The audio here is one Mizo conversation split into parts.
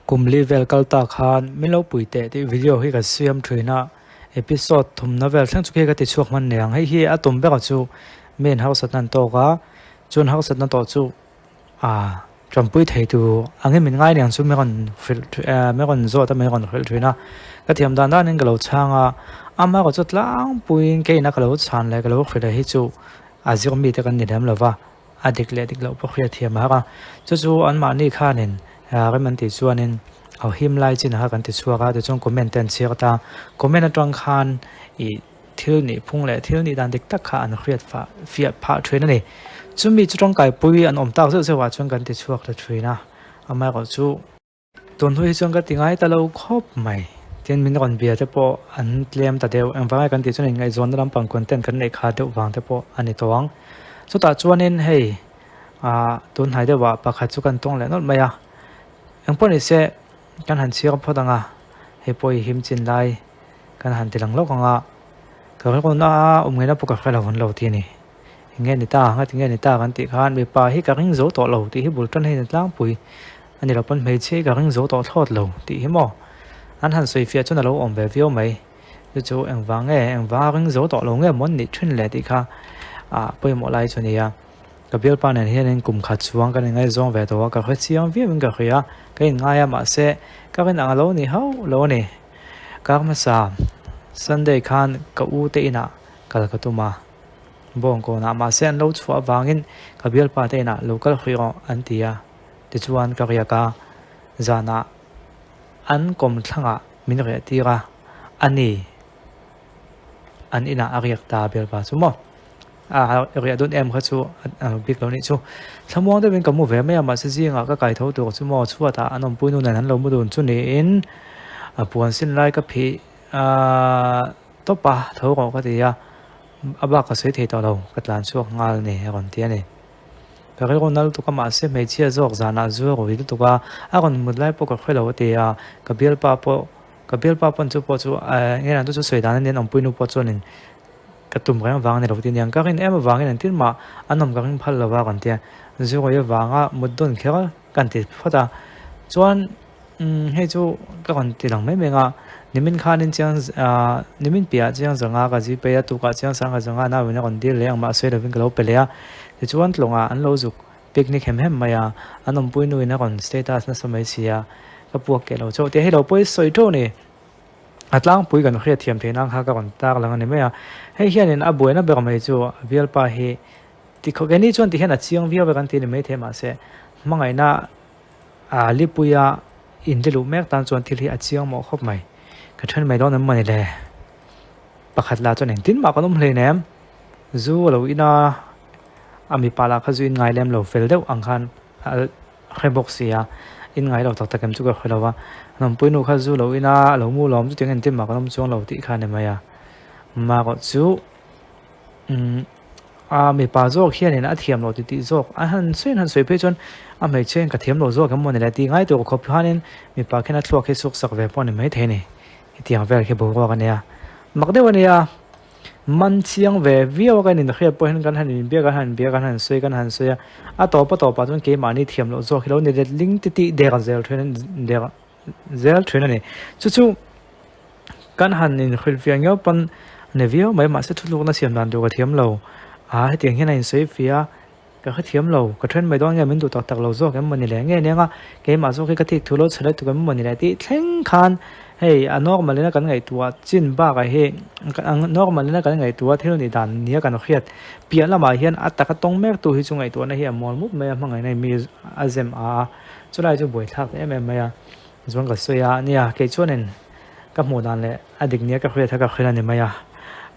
Kum li vel kal ta khan min lo pui teh tih video hi ka siam thin a, episode thumna vel thleng chu khi ka ti chhuak hman nei ang. Hei hi a tum berah chu main harsatna an tawk a, chuan harsatna tawh chu ah tanpui thei tur angin min ngai niang chu min rawn hrilh min rawn zawt a min rawn hrilh thin a, ka thiam dan danin ka lo chhang a, amaherawhchu tlangpuiin keina ka lo chhan leh ka lo hrilh hi chu a zir mite kan ni lem lo va. A dik leh dik loh pawh hriat thiam a har a, chu chu anmahni khanin rem an tih chuanin a him lai chin kha kan ti chhuak a, tichuan comment te an chhiar ta, comment atang khan ih thil nih phung leh thil nih dan dik tak kha an hriat fah fiah phah thin a ni. Chumi chu tangkaipui an awm tak zeuh zeuh ah chuan kan ti chhuak ta thin a, amaherawhchu. Tun hnu hi chuan ka ti ngai ta lo khawp mai. Tin, min rawn bia te pawh an tlem ta deuh. Engvang nge kan tih chuan inngaihzawnna lampang content kan neih kha deuh vang te pawh a ni tawh ang. Chutah chuanin hei ah tun hnai deuhah pakhat chu kan tawng leh nawlh mai a. Engpawh ni se kan han chhiar phawt ang a, hei pawh i him chin lai kan han ti lang lawk ang a. Ka rilruna a awm ngeina pawh ka hre lo an lo ti a ni. Eng nge ni ta, ngati nge ni ta kan tih khan mipa hi ka ring zo tawh lo tih hi bul tan hei ni tlangpui a ni lo pawn hmeichhia hi ka ring zo tawh thlawt lo tih hi maw an han sawi fiah chuan a lo awm ve viau mai chu chu engvang nge engvang a ring zo tawh lo nge maw an nih thin le tih kha ah pawimawh lai chu a ni a ka bialpa nen hianin kum khat chuang kan inngaihzawng ve tawh a ka hre chiang viau in ka hria ka inngai a mahse ka rin ang a lo ni hauh lo a ni kar hmasa Sunday khan ka u te inah kal ka tum a. Bawngkawnah mahse an lo chhuah avangin ka bialpa te inah lo kal hrih rawh an ti a, tichuan ka riak a, zanah an kawmthlangah min riah tir a, a ni an inah a riak ta bialpa chu maw? A riah dawn em kha chu a bik lo nih chu. Thlamuang deuhin ka mu ve mai a, mahse zingah ka kai tho tur chu maw chhuatah an awmpui nu nen an lo mu dun chu niin a puan sin lai ka phih tawp a, tho rawh ka ti a. A bak ka sawi thei tawh lo, ka tlan chhuak nghal a ni a rawn ti a ni. Ka rilru nal lutuk a mahse hmeichhia zawk zanah zu a rawi lutuk a, a rawn mut lai pawh ka hre lo a ti a, ka bialpa pawh ka bialpa pawn chu pawh chu nge ran chu chu sawi dan a nia an awmpuinu pawh chuanin ka tum reng vang a ni lo ti aniang ka rin em avangin engtin mah an awm ka ring phal lo a rawn ti a, zu rawi avanga mut dawn kher kan ti phawt a, chuan. Umm hei chu ka rawn ti lang mai mai ang a, nimin khanin chiang ah nimin piahah chiang zanga ka zui phei a, tukah chiang sang ka zanga nauin a rawn dil leh ang mahse lovin ka lo pe leh a, tichuan tlawngah an lo zuk picnic hem hem mai a, an awmpui nuin a rawn status nasa mai si a, ka puak keh lo chauh tih hei lo pawh i sawi teuh a ni. A tlangpui kan hriat thiam theih nan kha ka rawn tar lang a ni mai a, hei hianin a buaina ber mai chu a bialpa hi tikhawk keini chuan ti hian a chiang viau vek an ti a ni maithei mahse hmangaihna A lipuia inti luh mek tan chuan thil hi a chiang mawh khawp mai. Ka then mai dawn em mawni le? Pakhat lah chuan engtin mah kan awm hlein em? Zu a lo in a, a mipa lah kha zu in ngai lem lo fel deuh ang khan a hre bawk si a, in ngai lo tak tak em chu ka hre lo va. Hnawmpui nu kha zu lo in a, a lo mu lawm chutiang engtin mah kan awm chuang lo tih kha a ni mai a. Marawh chu umm. A mipa zawk hianin a thiam loh titih zawk a han sawiin han sawi phei chuan a hmeichhia in ka thiam loh zawk em maw ni le tih ngai tur khawp hianin mipa khian a thluak hi suk sak ve pawh a ni maithei a ni. Hetiang vel khi boruak a nia. Mak deuh a nia. Man chiang ve viau a kan inhriat pawh hian kan han inbiak kan han inbiak kan han sawi kan han sawi a, a tawp a tawpah chuan keimahni thiam loh zawk hi lo ni let ling titih der zel thin der zel thin a ni. Chu chu kan han inhrilhfiah ngiau pawn a ni viau mai mahse thutlukna siam dan tur ka thiam lo a hetiang hian a insawifiah a ka hrethiam lo ka then mai dawn nge min duh tak tak lo zawk em mawni le nge nia keimah zawk hi ka thik thu lo chhe lutuk em mawni le tih thleng khan hei a normal in a kan ngaihtuah chin bakah hi normal in a kan ngaihtuah thil nih dan nia kan hriat piah lamah hian a taka tawng mek tu hi chu ngaihtuahna hi a mual mup mai a hmangaihna in mi a zem a chulai chu buaithlak em em mai a. Chuan ka sawi a, nia kei chuanin ka hmuh dan leh a dik nia ka hriat kha ka hrilh a ni mai a,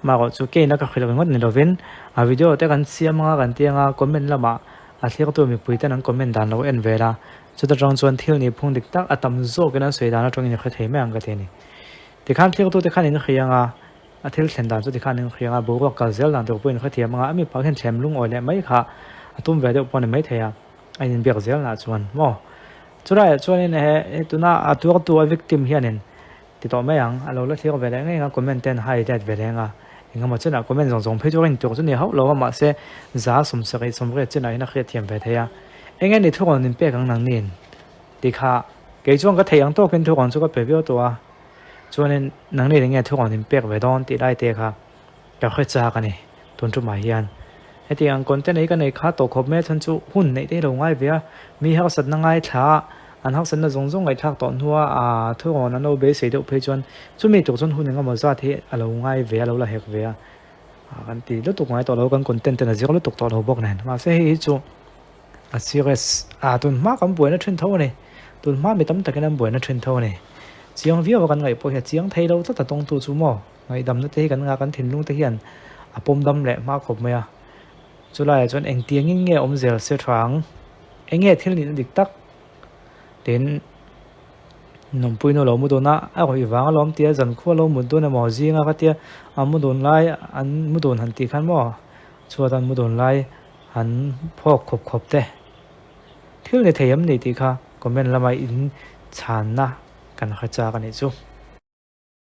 marawh chu keina ka hrilh ringawt ni lovin a video te kan siam anga kan ti anga comment lamah a thlirtu mipui ten an comment dan lo en vel a, chuta tang chuan thil nih phung dik tak a tam zawkin an sawi dan atangin i hre thei mai ang ka ti a ni. Tikhan thlirtu te khan in hria anga a thil thlen dan chu tikhan in hria anga boruak kal zel dan tur pawh in hrethiam anga a mipa hian thlem lungawi leh mai kha a tum ve deuh pawh a ni maithei a. A inbiak zel nah chuan maw chulaiah chuanin he tuna a tuartu a victim hianin ti tawh mai ang a lo la thlir ve leh ngei ang a comment te an high let ve leh ang a engemaw chenah comment zawng zawng phei chu a intur chu ni hauh lo a mahse za sawmsarih sawmriat chenah hian a hriat thiam ve thei a eng nge ni thu rawn inpek ang nang nin tih kha. Kei chuan ka theih ang tawkin thurawn chu ka pe viau tawh a, chuanin nangni eng nge thurawn in pek ve dawn tih lai te kha ka hre chak a ni tun tumah hian. Hetiang ang content ei ka nei kha tawh khawp mai a chhan chu hun neih te hi lo ngai ve a, mi harsatna ngaithla a, an harsatna zawng zawng ngaihthlak tawh hnua aa thurawn an lo beisei deuh phei chuan chumi tuk chuan hun engemaw zat hi a lo ngai ve a, a lo la hek ve a, kan ti lutuk ngai tawh lo, kan content ten a zir lutuk tawh lo bawk nen. Mahse hei hi chu a serious a, tun hma kan buaina thin tho a ni, tun hma mi tam takin an buaina thin tho a ni. Chiang viau a kan ngaih pawh hi a chiang thei lo tlat a tawngtu chu maw. Ngaihdamna te hi kan ngah kan thinlung te hian a pawm dam leh hma khawp mai a. Chulaiah chuan engtiangin nge awm zel se tha ang? Eng nge thil nihna dik tak? Tin, Nawmpuiin a lo mu dawn a, a rawih vang alawm tia zankhua lo mut dawn emaw zinga ka tia a mu dawn lai an mu dawn han tih khan maw chhuat an mu dawn lai han phawk khawp khawp te thil ni thei em ni tih kha comment lama in chhanna kan hre chak a nih chu.